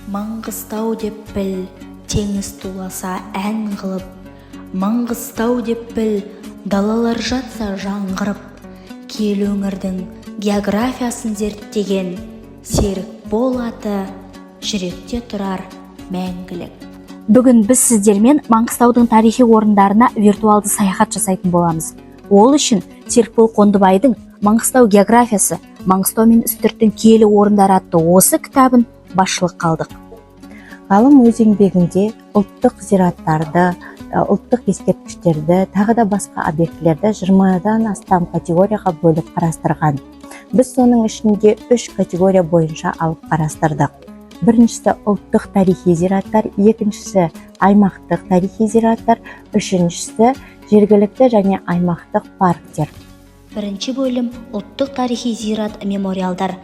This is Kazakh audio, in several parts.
Маңғыстау деп біл, теңіз туласа ән қылып, Маңғыстау деп біл, далалар жатса жаңғырып. Киелі өңірдің географиясын зерттеген Серікбол аты жүректе тұрар мәңгілік. Бүгін біз сіздермен Маңғыстаудың тарихи орындарына виртуалды саяхат жасайтын боламыз. Ол үшін Серікбол Қондыбайдың «Маңғыстау географиясы: Маңғыстау мен Үстірттің киелі орындары» атты осы кітабын басшылыққа алдық. Ғалым өз еңбегінде ұлттық зираттарды, ұлттық ескерткіштерді, тағы да басқа объектілерді 20-дан астам категорияға бөліп қарастырған. Біз соның ішінде үш категория бойынша алып қарастырдық. Біріншісі – ұлттық тарихи зираттар, екіншісі – аймақтық тарихи зираттар, үшіншісі – жергілікті және аймақтық парктер. Бірінші бөлім: ұлттық тарихи зират, мемориалдар.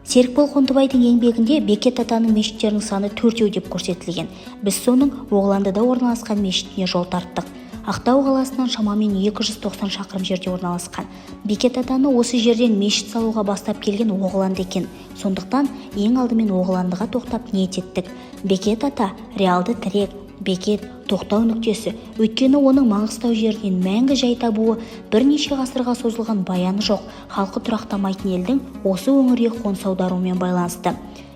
Серікбол Қондыбайдың еңбегінде Бекет атаның мешіттерінің саны төртеу деп көрсетілген. Біз соның Оғландыда орналасқан мешітіне жол тарттық. Ақтау қаласынан шамамен 290 шақырым жерде орналасқан. Бекет атаны осы жерден мешіт салуға бастап келген Оғланды екен. Сондықтан ең алдымен Оғландыға тоқтап ниет еттік. Бекет ата – реалды тірек, бекет, тоқтау нүктесі. Өйткені оның Маңғыстау жерінен мәңгі жай табуы бірнеше ғасырға созылған баяны жоқ, халқы тұрақтамайтын елдің осы өңірге қоныс аударуымен байланысты.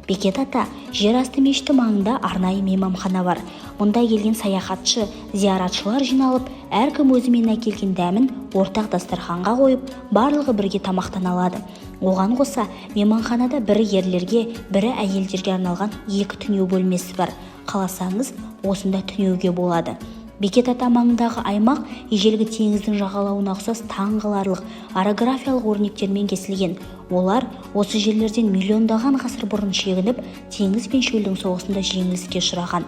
Бекет ата жер асты мешіті маңында арнайы мейманхана бар. Мұнда келген саяхатшы, зияратшылар жиналып, әркім өзімен әкелген дәмін ортақ дастарханға қойып, барлығы бірге тамақтана алады. Оған қоса мейманханада бірі ерлерге, бірі әйелдерге арналған екі түнеу бөлмесі бар. Қаласаңыз, осында түнеуге болады. Бекет ата маңындағы аймақ ежелгі теңіздің жағалауына ұқсас таңғаларлық орографиялық өрнектермен кесілген. Олар осы жерлерден миллиондаған ғасыр бұрын шегініп, теңіз бен шөлдің соғысында жеңіліске ұшыраған.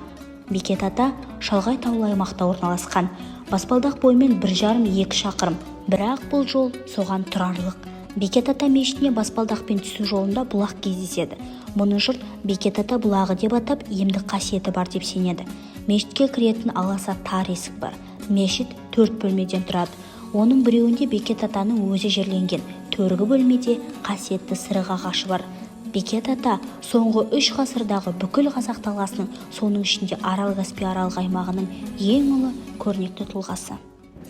Бекет ата шалғай таулы аймақта орналасқан. Баспалдақ бойымен 1,5-2 шақырым, бірақ бұл жол соған тұрарлық. Бекет ата мешітіне баспалдақпен түсу жолында бұлақ кездеседі. Мұны жұрт Бекет ата бұлағы деп атап, емдік қасиеті бар деп сенеді. Мешітке кіретін аласа тар есік бар. Мешіт төрт бөлмеден тұрады. Оның біреуінде Бекет атаның өзі жерленген. Төргі бөлмеде қасиетті сырық ағашы бар. Бекет ата соңғы 3 ғасырдағы бүкіл қазақ даласының, соның ішінде Арал Каспий аралық аймағының ең ұлы көрнекті тұлғасы.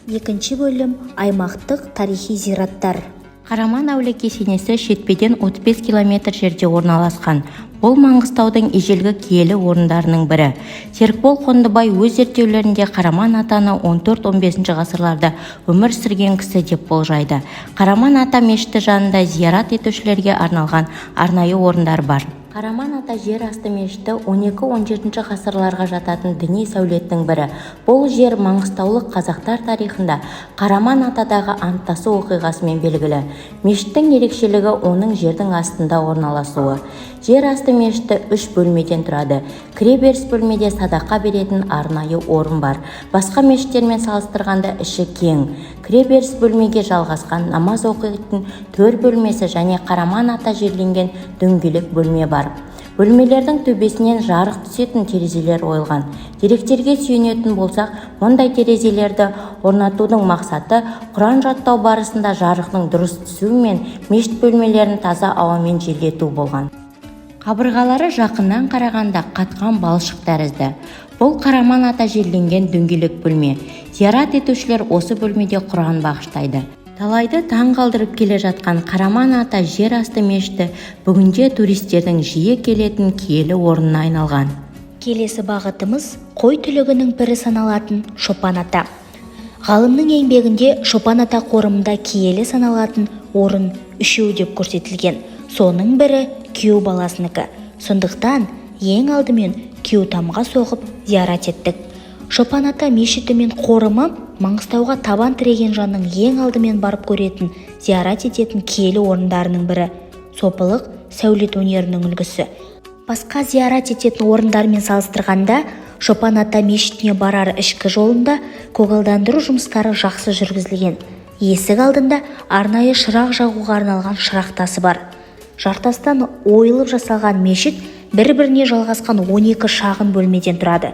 Екінші бөлім: аймақтық тарихи зираттар. Қараман әулие кесенесі Шетпеден 35 километр жерде орналасқан. Бұл – Маңғыстаудың ежелгі киелі орындарының бірі. Серікбол Қондыбай өз зерттеулерінде Қараман атаны 14-15 ғасырларда өмір сүрген кісі деп болжайды. Қараман ата мешіті жанында зиярат етушілерге арналған арнайы орындар бар. Қараман ата жер асты мешіті 12-17 ғасырларға жататын діни сәулеттің бірі. Бұл жер маңғыстаулық қазақтар тарихында Қараман атадағы анттасу оқиғасымен белгілі. Мешіттің ерекшелігі – оның жердің астында орналасуы. Жер асты мешіті үш бөлмеден тұрады. Кіреберіс бөлмеде садақа беретін арнайы орын бар. Басқа мешіттермен салыстырғанда іші кең. Кіреберіс бөлмеге жалғасқан намаз оқитын төр бөлмесі және Қараман ата жерленген дөңгелек бөлме бар. Бөлмелердің төбесінен жарық түсетін терезелер ойылған. Деректерге сүйенетін болсақ, мұндай терезелерді орнатудың мақсаты құран жаттау барысында жарықтың дұрыс түсуі мен мешіт бөлмелерін таза ауамен желдету болған. Қабырғалары жақыннан қарағанда қатқан балшық тәрізді. Бұл – Қараман ата жерленген дөңгелек бөлме. Зиярат етушілер осы бөлмеде құран бағыштайды. Талайды таң қалдырып келе жатқан Қараман ата жер асты мешіті бүгінде туристердің жиі келетін киелі орнына айналған. Келесі бағытымыз – қой түлігінің пірі саналатын Шопан ата. Ғалымның еңбегінде Шопан ата қорымында киелі саналатын орын үшеу деп көрсетілген. Соның бірі күйеу баласынікі. Сондықтан ең алдымен Күйеутамға соғып, зиярат еттік. Шопан ата мешіті мен қорымы – Маңғыстауға табан тіреген жанның ең алдымен барып көретін, зиярат ететін киелі орындарының бірі. Сопылық сәулет өнерінің үлгісі. Басқа зиярат ететін орындармен салыстырғанда, Шопан ата мешітіне барар ішкі жолында көгалдандыру жұмыстары жақсы жүргізілген. Есік алдында арнайы шырақ жағуға арналған шырақ тасы бар. Жартастан ойылып жасалған мешіт бір-біріне жалғасқан 12 шағын бөлмеден тұрады.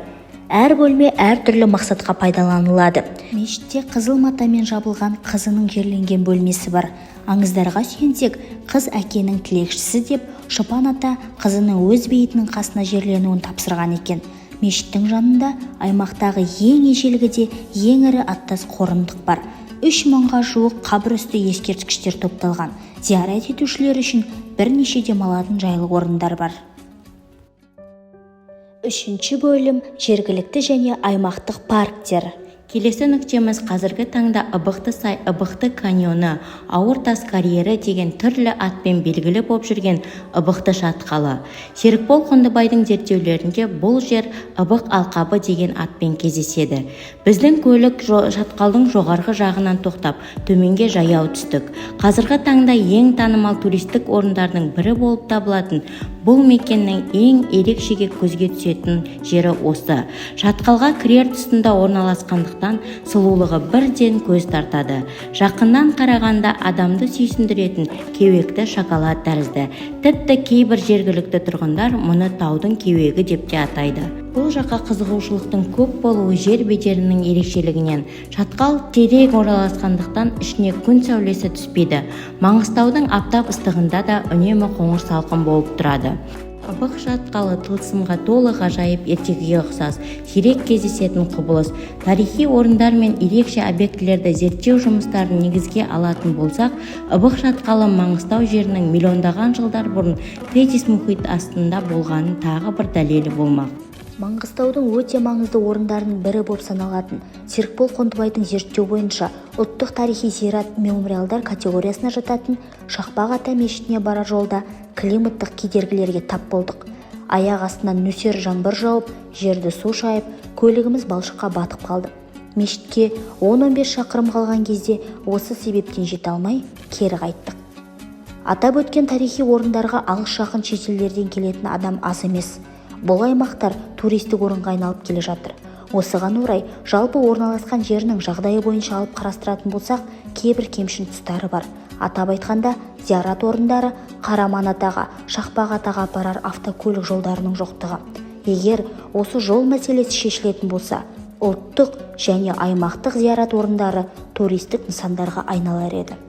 Әр бөлме әртүрлі мақсатқа пайдаланылады. Мешітте қызыл матамен жабылған қызының жерленген бөлмесі бар. Аңыздарға сүйенсек, қыз әкенің тілекшісі деп Шопан ата қызының өз бейітінің қасына жерленуін тапсырған екен. Мешіттің жанында аймақтағы ең ежелгі де ең ірі аттас қорымдық бар. 3000-ға жуық қабір үсті ескерткіштер топталған. Зиярат етушілер үшін бірнеше демалатын жайлы орындар бар. Үшінші бөлім: жергілікті және аймақтық парктер. Келесі нүктеміз қазіргі таңда Ыбықты сай, Ыбықты каньоны, Ауыр тас карьері деген түрлі атпен белгілі боп жүрген Ыбықты шатқалы. Серікбол Қондыбайдың зерттеулерінде бұл жер Ыбық алқабы деген атпен кездеседі. Біздің көлік шатқалдың жоғарғы жағынан тоқтап, төменге жаяу түстік. Қазіргі таңда ең танымал туристік орындардың бірі болып табылатын бұл мекеннің ең ерекшеге көзге түсетін жері осы. Шатқалға кірер тұсында орналасқандықтан, сұлулығы бірден көз тартады. Жақыннан қарағанда адамды сүйсіндіретін кеуекті шоколад тәрізді. Тіпті кейбір жергілікті тұрғындар мұны таудың кеуегі деп те атайды. Бұл жаққа қызығушылықтың көп болуы жер бедерінің ерекшелігінен. Шатқал терең орналасқандықтан, ішіне күн сәулесі түспейді. Маңғыстаудың аптап ыстығында да үнемі қоңыр салқын болып тұрады. Ыбық шатқалы тылсымға толы ғажайып ертегіге ұқсас, сирек кездесетін құбылыс. Тарихи орындар мен ерекше объектілерді зерттеу жұмыстарын негізге алатын болсақ, Ыбық шатқалы Маңғыстау жерінің миллиондаған жылдар бұрын Тетис мұхит астында болғанын тағы бір дәлелі болмақ. Маңғыстаудың өте маңызды орындарының бірі болып саналатын Серікбол Қондыбайдың зерттеу бойынша ұлттық тарихи зират мемориалдар категориясына жататын Шақпақ ата мешітіне барар жолда климаттық кедергілерге тап болдық. Аяқ астынан нөсер жаңбыр жауып, жерді су шайып, көлігіміз балшыққа батып қалды. Мешітке 10-15 шақырым қалған кезде осы себептен жете алмай кері қайттық. Атап өткен тарихи орындарға алыс жақын шетелдерден келетін адам аз емес. Бұл аймақтар туристік орынға айналып келе жатыр. Осыған орай, жалпы орналасқан жерінің жағдайы бойынша алып қарастыратын болсақ, кейбір кемшін тұстары бар. Атап айтқанда, зиярат орындары Қараман атаға, Шақпақ атаға апарар автокөлік жолдарының жоқтығы. Егер осы жол мәселесі шешілетін болса, ұлттық және аймақтық зиярат орындары туристік нысандарға айналар еді.